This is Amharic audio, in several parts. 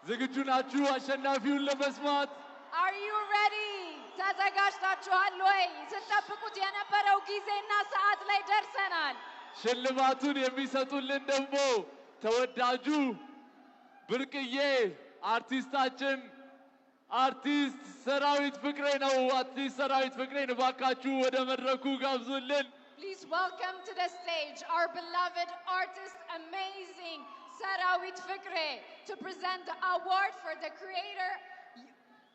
ዝግጁ ናችሁ አሸናፊውን ለመስማት? Are you ready? ተዘጋጅታችኋል ወይ? ስትጠብቁት የነበረው ጊዜና ሰዓት ላይ ደርሰናል። ሽልማቱን የሚሰጡልን ደግሞ ተወዳጁ ብርቅዬ አርቲስታችን አርቲስት ሰራዊት ፍቅሬ ነው። አርቲስት ሰራዊት ፍቅሬን እባካችሁ ወደ መድረኩ ጋብዙልን። Please welcome to the stage our beloved artist, amazing Serawit Fikre, to present the award for the Creator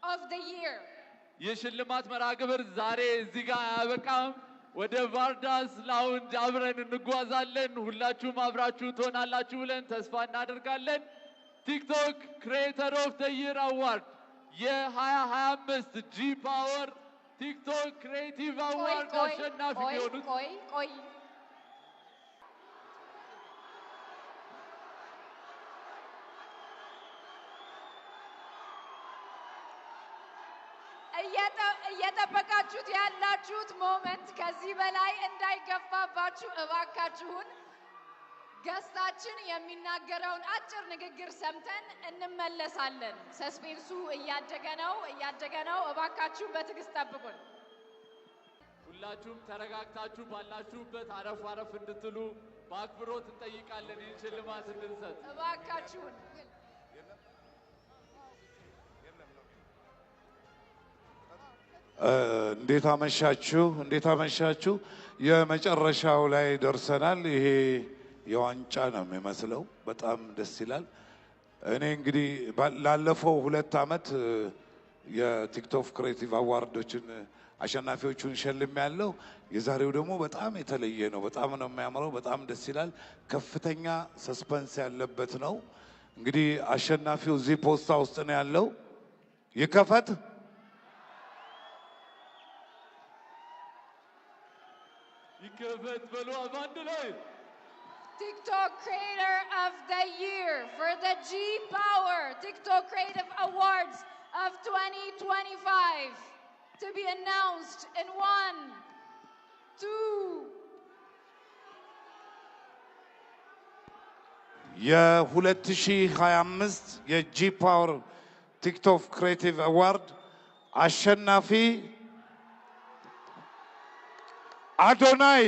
of the Year. ይህ ሽልማት መርሃ ግብር ዛሬ እዚህ ጋር አያበቃም። ወደ ቫርዳስ Lounge አብረን እንጓዛለን። ሁላችሁም አብራችሁ ትሆናላችሁ ብለን ተስፋ እናደርጋለን። TikTok Creator of the Year Award የ2025 G Power TikTok Creative ቆይ Award ቆይ አሸናፊ ቆይ የሆኑት ቆይ ቆይ። እየጠበቃችሁት ያላችሁት moment ከዚህ በላይ እንዳይገፋባችሁ እባካችሁን guest ኣችን የሚናገረውን አጭር ንግግር ሰምተን እንመለሳለን። Suspense ኡ እያደገ ነው፣ እያደገ ነው። እባካችሁን በትዕግስት ጠብቁን። ሁላችሁም ተረጋግታችሁ ባላችሁበት አረፍ አረፍ እንድትሉ በአክብሮት እንጠይቃለን። ይህን ሽልማት እንድንሰጥ እባካችሁን። እንዴት አመሻችሁ? እንዴት አመሻችሁ? የመጨረሻው ላይ ደርሰናል። ይሄ የዋንጫ ነው የሚመስለው። በጣም ደስ ይላል። እኔ እንግዲህ ላለፈው 2 ዓመት የ TikTok Creative Award ኦችን አሸናፊዎቹን ሸልሜያለሁ። የዛሬው ደግሞ በጣም የተለየ ነው። በጣም ነው የሚያምረው። በጣም ደስ ይላል። ከፍተኛ suspense ያለበት ነው። እንግዲህ አሸናፊው እዚህ ፖስታ ውስጥ ነው ያለው። ይከፈት። ይከፈት በሉ በአንድ ላይ። TikTok Creator of the Year for the G Power TikTok Creative Awards of 2025 to be announced in 1, 2. የ2025 የ G Power TikTok Creative Award አሸናፊ አዶናይ።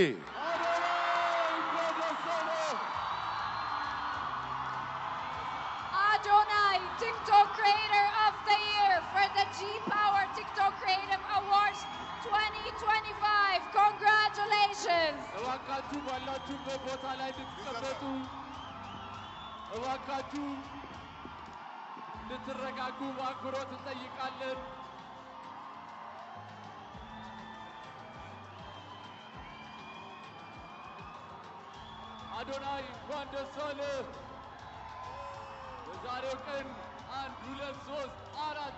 Adonai, TikTok Creator of the Year for the G Power TikTok Creative Awards 2025. Congratulations! እባካችሁ ባላችሁበት ቦታ ላይ እንድትቀመጡ፣ እባካችሁ እንድትረጋጉ በአክብሮት እንጠይቃለን። አዶናይ እንኳን ደስ አለህ። በዛሬው ቀን 1 2 3 4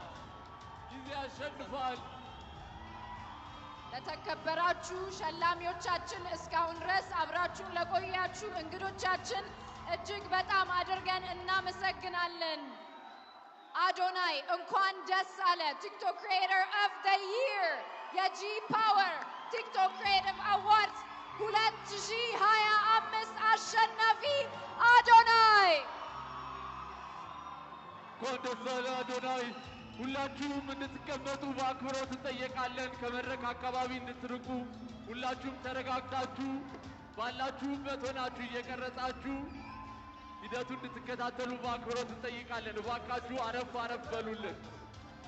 ጊዜ አሸንፏል። ለተከበራችሁ ሸላሚዎቻችን፣ እስካሁን ድረስ አብራችሁን ለቆያችሁ እንግዶቻችን እጅግ በጣም አድርገን እናመሰግናለን። አዶናይ እንኳን ደስ አለ። TikTok Creator of the Year የ G Power TikTok Creative Awards 2025 አሸናፊ አዶናይ። እንኳን ደስ አለ አዶናይ። ሁላችሁም እንድትቀመጡ በአክብሮት እንጠየቃለን። ከመድረክ አካባቢ እንድትርቁ ሁላችሁም ተረጋግታችሁ ባላችሁበት ሆናችሁ እየቀረጻችሁ ሂደቱን እንድትከታተሉ በአክብሮት እንጠይቃለን። እባካችሁ አረፍ አረፍ በሉልን።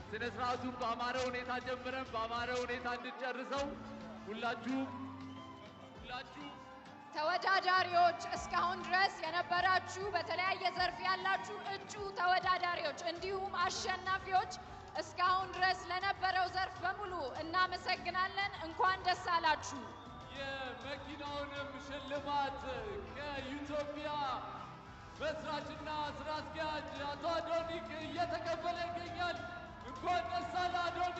ስነ ስርዓቱን በአማረ ሁኔታ ጀምረን በአማረ ሁኔታ እንድንጨርሰው ሁላችሁም ተወዳዳሪዎች፣ እስካሁን ድረስ የነበራችሁ በተለያየ ዘርፍ ያላችሁ እጩ ተወዳዳሪዎች እንዲሁም አሸናፊዎች እስካሁን ድረስ ለነበረው ዘርፍ በሙሉ እናመሰግናለን። እንኳን ደስ አላችሁ። የመኪናውንም ሽልማት ከኢትዮጵያ መስራችና ስራ አስኪያጅ አቶ አዶኒክ እየተቀበለ ይገኛል። እንኳን ደስ አለህ አዶኒ።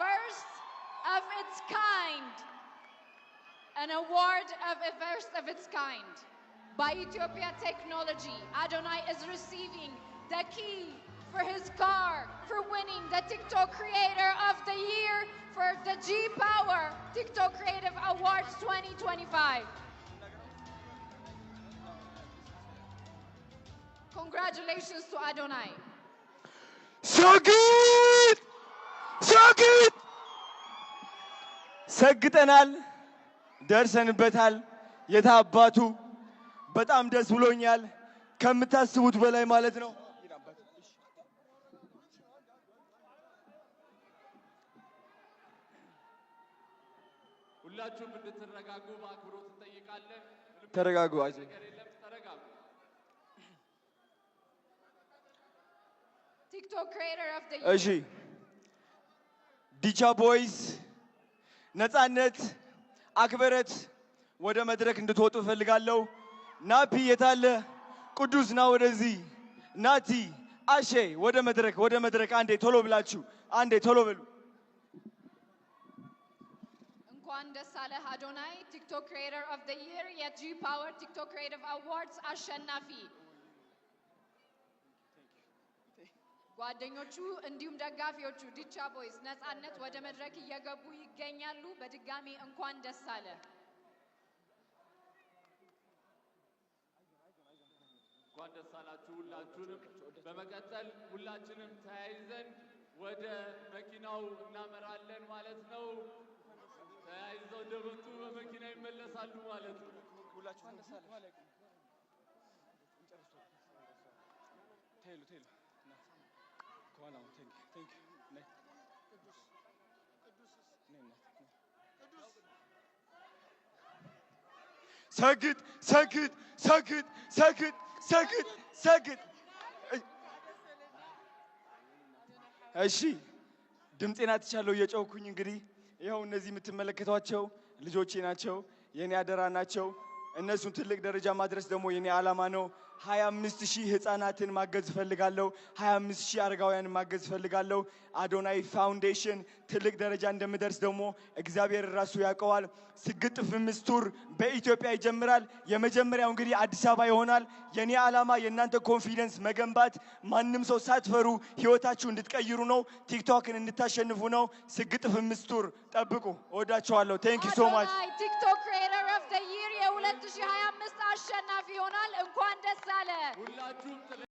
First of its kind, an award of a first of its kind by Utopia Technology. Adonai is receiving the key for his car for winning the TikTok Creator of the Year for the G Power TikTok Creative Awards 2025. Congratulations to Adonai. ሰግጥ ሰግጥ። ሰግጠናል፣ ደርሰንበታል። የታባቱ በጣም ደስ ብሎኛል፣ ከምታስቡት በላይ ማለት ነው። ሁላችሁም እንድትረጋጉ በአክብሮት እንጠይቃለን። ምንም ተረጋጉ። አይዞህ። ነገር የለም፣ ተረጋጉ። TikTok Creator of the Year. እሺ፣ ዲቻ ቦይስ፣ ነፃነት፣ አክበረት ወደ መድረክ እንድትወጡ እፈልጋለሁ። ናፒ የታለ? ቅዱስ ና ወደዚህ። ናቲ፣ አሼ ወደ መድረክ፣ ወደ መድረክ። አንዴ ቶሎ ብላችሁ፣ አንዴ ቶሎ በሉ። እንኳን ደስ አለህ አዶናይ፣ TikTok Creator of the Year የ G Power TikTok Creative Awards አሸናፊ። ጓደኞቹ እንዲሁም ደጋፊዎቹ ዲቻ ቦይስ፣ ነፃነት ወደ መድረክ እየገቡ ይገኛሉ። በድጋሚ እንኳን ደስ አለህ። እንኳን ደስ አላችሁ ሁላችሁንም። በመቀጠል ሁላችንም ተያይዘን ወደ መኪናው እናመራለን ማለት ነው። ተያይዘው እንደመጡ በመኪና ይመለሳሉ ማለት ነው። ሰግጥ ሰግጥ ሰግጥ ሰግጥ ሰግጥ ሰግጥ። እሺ፣ ድምፄን አጥቻለሁ እየጮህኩኝ። እንግዲህ ይኸው እነዚህ የምትመለከቷቸው ልጆቼ ናቸው፣ የኔ አደራ ናቸው። እነሱን ትልቅ ደረጃ ማድረስ ደግሞ የኔ ዓላማ ነው። 25 ሺህ ህፃናትን ማገዝ እፈልጋለሁ። 25 ሺህ አረጋውያንን ማገዝ እፈልጋለሁ። አዶናይ ፋውንዴሽን ትልቅ ደረጃ እንደምደርስ ደግሞ እግዚአብሔር ራሱ ያውቀዋል። ስግጥ ፍምስ tour በኢትዮጵያ ይጀምራል። የመጀመሪያው እንግዲህ አዲስ አበባ ይሆናል። የኔ ዓላማ የእናንተ confidence መገንባት፣ ማንም ሰው ሳትፈሩ ህይወታችሁ እንድትቀይሩ ነው። ቲክቶክን እንድታሸንፉ ነው። ስግጥ ፍምስ tour ጠብቁ። እወዳችኋለሁ። Thank you so much. አዶናይ TikTok Creator of the Year የ2025 አሸናፊ ይሆናል። እንኳን ደስ አለህ። ሁላችሁም